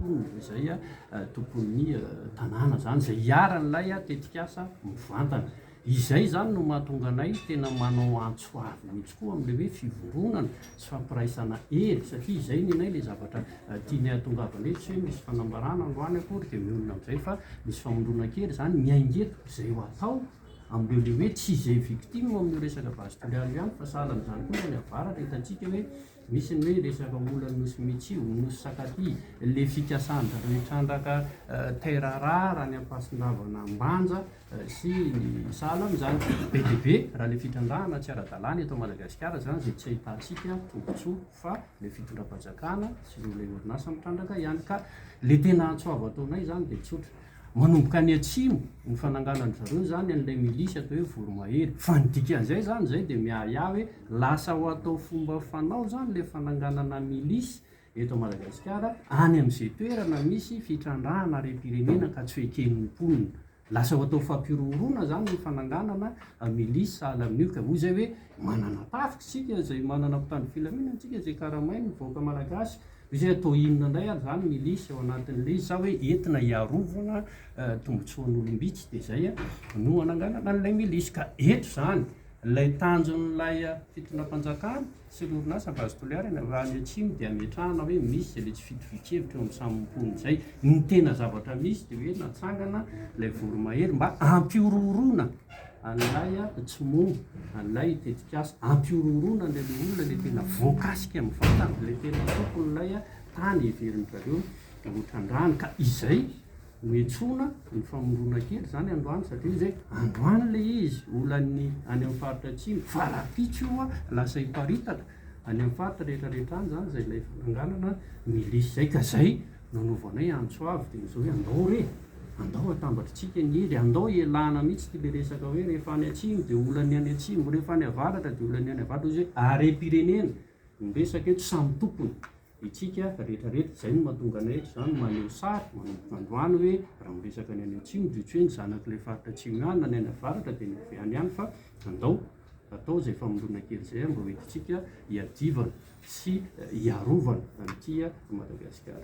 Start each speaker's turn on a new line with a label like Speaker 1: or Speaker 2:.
Speaker 1: mponina izay tompon'ny tanàna izany, izay iharan'ilay tetikasa mivantana. Izay izany no mahatonga anay tena manao antso avo mihitsy koa amin'ilay hoe fivondronana sy fampiraisana hery satria izay ny anay ilay zavatra tianay hahatongavana eto, tsy hoe misy fanambarana androany akory dia mionona amin'izay fa misy famondronan-kery izany miainga eto izay ho atao amin'ireo ilay hoe tsy izay victime amin'io resaka base Toliara io ihany fa sahala amin'izany koa ny any avaratra hitantsika hoe misy ny hoe resaka olan'ny Nosy Mitsio, Nosy Sakatia, ilay fikasan-dry zareo hitrandraka terre rare any Ampasindavana Ambanja sy ny sahala amin'izany. Be dia be raha ilay fitrandrahana tsy ara-dalàna eto Madagasikara izany izay tsy ahitantsika tombontsoa fa ilay fitondram-panjakana sy ireo ilay orinasa mitrandraka ihany ka ilay tena antso avo ataonay izany dia tsotra. Manomboka any atsimo ny fananganan-dry zareo izany an'ilay milisy atao hoe voromahery. Fa ny dikan'izay izany izay dia miahiahy hoe lasa ho atao fomba fanao izany ilay fananganana milisy eto Madagasikara any amin'izay toerana misy fitrandrahana harem-pirenena ka tsy ho eken'ny mponina. Lasa ho atao fampihorohoroana izany ny fananganana milisy sahala amin'io ka hoy izay hoe manana tafika isika izay manana mpitandro filaminana isika izay karamain'ny vahoaka malagasy. Hoe atao inona indray ary izany milisy ao anatin'ilay izy sa hoe entina hiarovana tombontsoan'olom-bitsy dia izay no ananganana an'ilay milisy. Ka eto izany ilay tanjon'ilay fitondram-panjakana sy ireo orinasa Base Toliara any any atsimo dia ametrahana hoe misy izay ilay tsy fitovian-kevitra eo amin'ny samy mponina izay. Ny tena zavatra misy dia hoe natsangana ilay voromahery mba hampihorohoroana an'ilay tsy momba an'ilay tetikasa, ampihorohoroana an'ilay olona ilay tena voakasika mivantana, ilay tena tompon'ilay tany heverin-dry zareo ho trandrahany ka izay no iantsoana ny famondrona kely izany androany satria izy hoe androany ilay izy olan'ny any amin'ny faritra atsimo fa rahampitso io lasa hiparitaka any amin'ny faritra rehetra rehetra any izany izay ilay fananganana milisy izay ka izay Nanaovanay antso avo dia izao hoe andao re, andao atambatritsika ny hery, andao ialana mihitsy ity le resaka hoe rehefa any atsimo dia olan'ny any atsimo, rehefa any avaratra dia olan'ny any avaratra, hoy izy hoe harem-pirenena ny resaka eto, samy tompony itsika rehetra rehetra, izay no mahatonga anay eto izany maneho sary manomboka androany hoe raha miresaka ny any atsimo dia tsy hoe ny zanak'ilay faritra atsimo ihany na ny any avaratra dia ny avy any ihany fa andao atao izay famondrona kely izay mba hoentintsika hiadivana sy hiarovana an'ity Madagasikara.